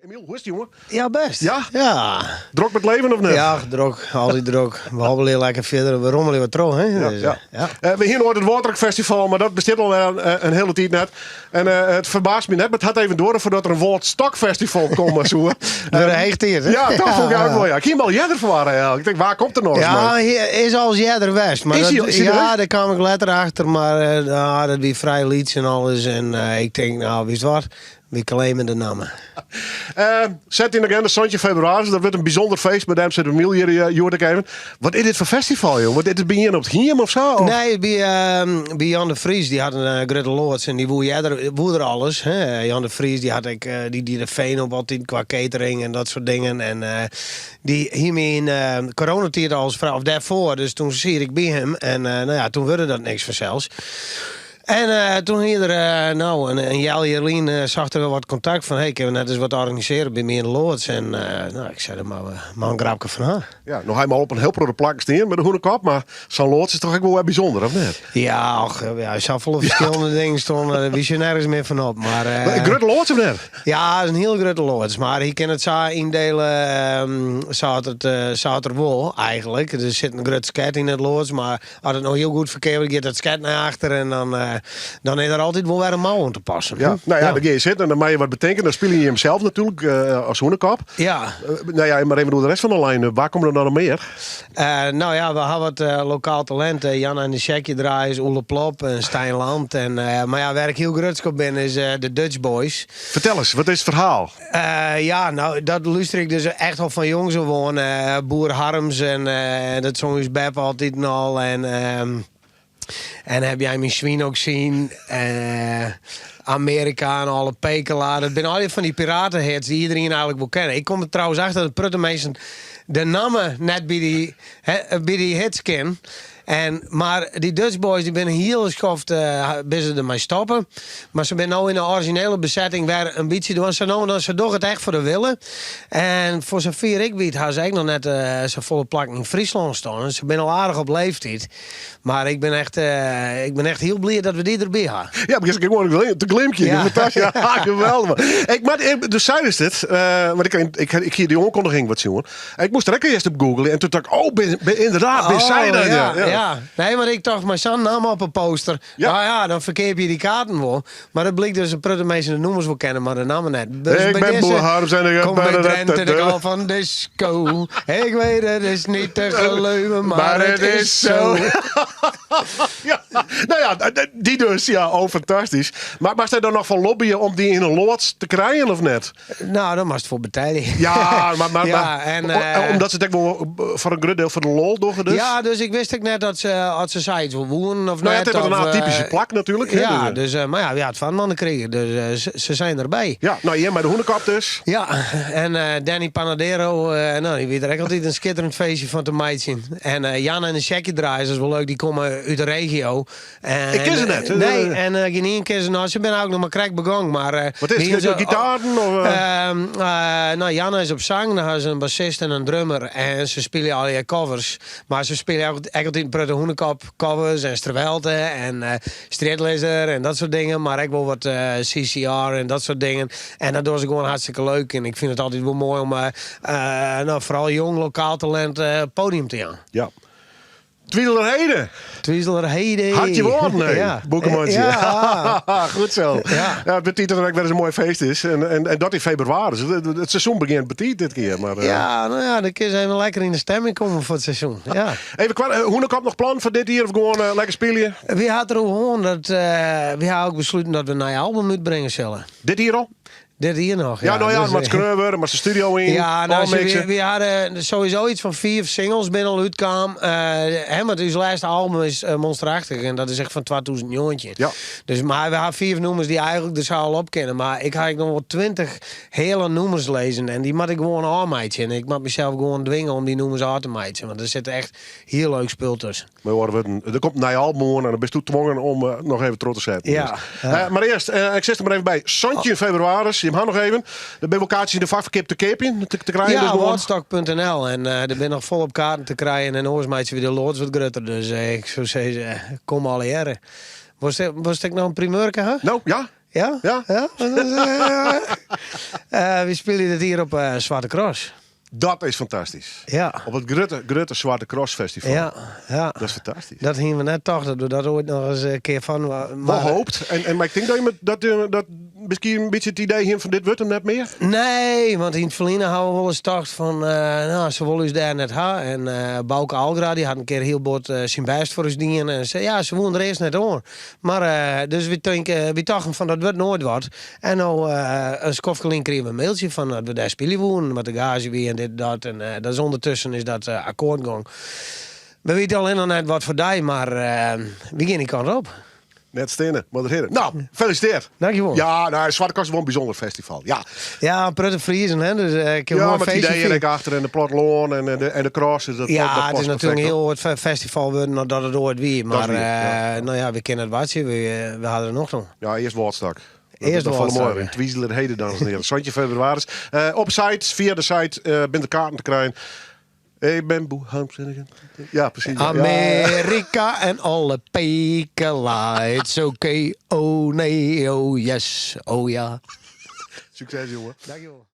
Emiel, hoe is it jonge? Ja, best. Ja? Ja. Drok met leven of net? Ja, drok. Altyd drok. We hobbelje lekker fierder. We rommelje wat troch, hè? Ja, Dus, ja. ja. We hiene oait it Wâldrock Festival, mar dat bestiet al in hiele tiid net. En it ferbaast my net, mar it hat even duorre foardat der in Wâldstock Festival komme soe. Wurde heech tiid, hè? Ja, dat fûn ik ek wol, ja. Ik hie him al earder ferwar, eigenlijk. Ik tink, wa komt der noch ris Ja, mei? hy is al earder west. Mar Is dat, hy al- is hy der ja, west? dêr kaam ik letter achter, mar nou, dat wie frij lyts en alles. En ik tink, nou, witst wat? Wy claime de namme. Set yn de agenda 17 febrewaris. Dat wurdt in bysûnder feest. Mar dêrom sit Emiel hjir hjoed ek even. Wat is dit foar festival, jong? Wat is it by ien op it hiem of sa? Of? Nee, by Jan de Vries. Dy hat in grutte loads en dy woe earder woe er alles. Hè. Jan de Vries dy hat ek, dy die de feen op altyd kwa catering en dat soart dingen. En dy hie my yn coronatiid al frege, of dêrfoar, dus toen siet ik by him. En nou ja, toen wurde dat niks fansels. En toen hie er, nou, in healjier lyn socht er wer wat kontakt fan, hey, kinne we net ris wat organisearje by my yn de loads? En nou, ik sei der mar in grapke fan ha. Ja, no ha jim al op in hiel protte plakken stien mei de Hûnekop, mar sa'n loads is toch ek wol wer bysûnder, of net? Ja, och, ja, safolle ferskillende dingen stonden, wy sjogge nergens mear fan op. Mar, In grutte loads of net? Ja, it is in hiel grutte loads, mar hy kin it sa yndele sa't it, sa't er wol, eigentlik. Der sit in grut sket yn it loads, mar As it no hiel goed ferkeapet, giet dat sket nei achter en dan, dan is der altyd wol wer in mou oan te passen. Ja, nou ja, dan gean je sitten en dan mei je wat betinke. Dan spylje je him sels natuerlik as Hûnekop. Ja. Nou ja, mar even oer de rest fan de line-up. Wa komme der dan noch mear? Nou ja, we ha wat lokaal talint. Janna en de Sjekje Draaiers, Oele Plop en Stijn Land. En, mar ja, wêr ik hiel grutsk op bin is de Dutch Boys. Fertel ris, wat is it ferhaal? Ja, nou, dat lúster ik dus echt al fan jongs af oan. Boer Harms en dat song ús beppe altyd al. En, en heb jij mijn swien ook zien? Amerika en alle Pekela. Dat binne allegear fan dy piratenhits dy't iedereen eigentlik wol ken. Ik kom der trouwens achter dat in protte minsken de namme net by dy, by dy hits ken. En, mar dy Dutch Boys dy binne hiel skoft binne se dermei stoppe. Mar se binne no yn de orizjinele besetting wer in bytsje dwaande. Se no se dogge it echt foar de wille. En foar safier ik wit ha se ek noch net safolle plakken yn Fryslân stân. Se binne al aardich op leeftiid. Mar ik bin echt, ik bin echt hiel bliid dat we dy derby ha. Ja, begjin ik gewoan te glimkjen. Ja. Fantastysk. Ja, geweldich. Ik, mar, dus seidest it, want ik, ik, ik hie dy oankondiging wat sjoen. Ik moast der ek earst op googleje en toen tocht ik, oh, bin, bin, ynderdaad, bin sy dat? Ja, ja. ja. Nee, mar ik tocht, mei sa'n namme op 'e poster, Ja. nou ja, dan ferkeapje je dy kaarten wol. Mar it blykt dus in protte minsken de nûmers wol kenne, mar de namme net. Dus Ik by ben dizze, Boer Harms en ik Kom ben bij de- Drenthe, ik hou van disco. Ik weet het is niet te geloven, maar, het is zo. Ja, nou ja, dy dus. Ja, oh, fantastysk. Mar moatst dêr dan noch foar lobbyen om dy yn in loads te krijen of net? Nou, dan moatst foar betelje. Ja, mar, mar, Ja, mar en, omdat se it ek wol foar in grut diel foar de lol dogge dus. Ja, dus ik wist ek net dat se, as se sayts wol woenen of Nou ja, net. it is wat in of, atypyske plak natuerlik. hè, Ja, dus, dus, mar ja, we ha it foar inoar krigen, dus se zijn derby. Ja, nou hjir mei de hûnekop dus. Ja, en Danny Panadero, nou, dy wie der ek altyd in skitterend feestje fan te meitsjen. En Jan en de Sjekje Draaiers, dat is wol leuk, dy komme út de regio. En, Ik ken se net. Nee, en gjin ien ken se noch. Se binne ek noch mar krekt begûn. Mar, Wat is it? Gitaren? Of, Nou, Janne is op sang, dan ha se in bassist en in drummer. En se spylje allegear covers. Mar se spylje ek altyd in protte Hûnekop covers en Strawelte en Strjitlizzer en dat soart dingen. Mar ek wol wat CCR en dat soart dingen. En dat dogge se gewoan hartstikke leuk. En ik fyn it altyd wol moai om nou, foaral jong lokaal talint podium te jaan. Ja. Twizelerheide. Twizelerheide. Hartje woorden, nee. Ja. Boekenmandje. Ja. Goed zo. Ja. Ja, het betiid dat er ek wer ris in moai feest is. En, en, en dat yn febrewaris. Het, het seizoen begjint betiid dit kear. Mar, Ja, nou ja, dan kinne se even lekker yn de stemming komme foar it seizoen. Ja. Even kwa, Hûnekop noch plan foar dit jier of gewoan lekker spylje? Wy ha it deroer hân dat wy ha ek besluten dat we in nij album útbringe sille. Dit jier al? Dit jier noch, Ja, ja. nou ja, Dus, it moat skreaun wurde, moatst de studio yn, Ja, nou, se, ôfmikse. wy, wy hadden sowieso iets fan fiif singles binne al útkaam. Hè, want ús lêste album is Monsterachtich en dat is echt fan 2019. Ja. Dus, mar we ha fiif nûmers dy't eigentlik der sa al op kinne. Mar ik ha ek noch wol 20 hiele nûmers lizzen en dy moat ik gewoan ôfmeitsje. En ik moat mysels gewoan dwinge om dy nûmers ôf te meitsjen, want der sit echt hiel leuk spul tusken. Mei oare wurden, der komt in nij album oan en dan bisto twongen om noch even troch te setten. Ja, Dus. ja. Mar earst, ik sis der mar even by, 17 febrewaris, jim ha noch even. Der binne wol kaartsjes yn de foarferkeap te keapjen, te, te krijen. Ja, dus gewoan. Wâldstock.nl en der binne noch folop kaarten te krijen en oars meitsje we de loads wat grutter. Dus ik soe sizze, kom allegearre. Wolst, wolst ek noch in primeurke ha? No, ja? Ja? Ja. Ja? Wy spylje dit jier op Swarte Cross. Dat is fantastysk. Ja. Op it grutte, grutte Zwarte Cross Festival. Ja, ja. Dat is fantastysk. Dat hiene we net tocht dat we dat oait noch ris in kear fan. Wol Maar, hoopt. En, mar ik tink dat je dat, dat miskien in bytsje it idee hiene fan dit wurdt him net mear. Nee, want yn it ferline hawwe we wolris tocht fan, no, se wolle ús dêr net ha. En Bauke Algra dy hat in kear hiel bot syn bêst foar ús dien. En se, ja, se woene der earst net oan. Mar, dus wy tinke, wy tochten fan dat wurdt noait wat. En no, in skoftke lyn krigen we in mailtsje fan dat we dêr spylje woenen, wat de gaazje wie en dit en dat. En dat is ûndertusken is dat akkoart gong. We witte allinne noch net wat foar dei, mar wy gean dy kant op. Net steane, mar der hinne. No, gefeliciteerd. Dankjewol. Ja, no, Zwarte Cross is wol in bysûnder festival. Ja, Ja, in protte Friezen, hè, dus ik kin ja moai met het feestje idee fiere. ek achter en de plattelân en de cross. Dus dat, Ja, dat it is past natuerlik in perfect, hiel oar festival wurden dan dat it oait wie. Dat is Mar wier, ja. no ja, we kinne it wachtsje, we hawwe der nocht oan. Ja, earst Wâldstok. Dat Earst is nog folle Wâldstok, moaier. ja. In Twizelerheide, dames en heren. 17 febrewaris. Op de site, fia de site, binne der kaarten te krijen. Ik ben Boe Harms. Ja, presys. Ja, ja. Amerika en alle Pekela. It's okay, oh nee, oh yes, oh ja. Sukses, jongen. Dankjewol.